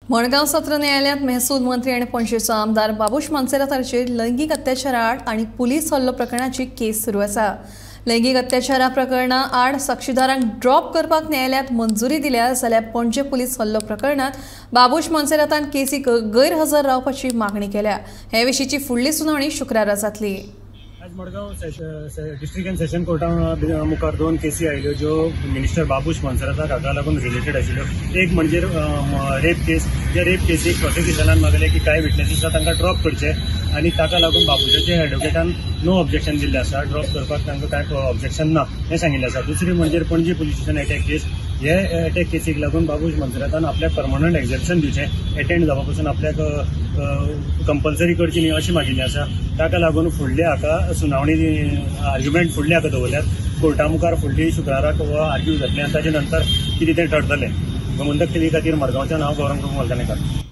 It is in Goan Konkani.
मडगांव सत्र न्यायालयांत महसूल मंत्री आनी पणजेचो आमदार बाबूश मोन्सेरात हांचेर लैंगीक अत्याचारा आड आनी पुलीस हल्लो प्रकरणाची केस सुरू आसा. लैंगीक अत्याचारा प्रकरणा आड साक्षीदारांक ड्रॉप करपाक न्यायालयांत मंजुरी दिल्या जाल्यार पणजे पुलीस हल्लो प्रकरणांत बाबूश मोन्सेरातान केसीक गैरहजर रावपाची मागणी केल्या. हे विशींची फुडली सुनावणी शुक्रारा जातली. आज Madgaon district and Seshan Carta मुखार दोन केसी आयल्यो ज्यो मिनिस्टर बाबूश मोन्सेराताक हाका लागून रिलेटेड आशिल्ल्यो. एक म्हणजे रेप केस. ज्या रेप केसीक प्रोसिक्युशनान मागलें की कांय विटनेसीस आसा तांकां ड्रॉप करचे आनी ताका लागून बाबूशाचे एडवोकेटान नो ऑब्जेक्शन दिल्लें आसा. ड्रॉप करपाक तांकां कांय ऑब्जेक्शन ना हें सांगिल्लें आसा. दुसरी म्हणजे पणजी पुलीस स्टेशन अटॅक केस. हे अटॅक केसीक लागून बाबूश मोन्सेरातान आपल्याक परमनंट एक्झेप्शन दिवचें, एटेंड जावपा पसून आपल्याक कंपल्सरी करची न्ही अशें मागिल्लें आसा. ताका लागून फुडले हाका सुनावणी आर्ग्युमेंट फुडले हाका दवरल्यात. कोर्टा मुखार फुडली शुक्राराक हो आर्ग्यू जातलें आनी ताजे नंतर कितें तें ठरतलें. गोमंतक टीव्ही खातीर मडगांवच्यान हांव गौरंग प्रभू मलकानेकार.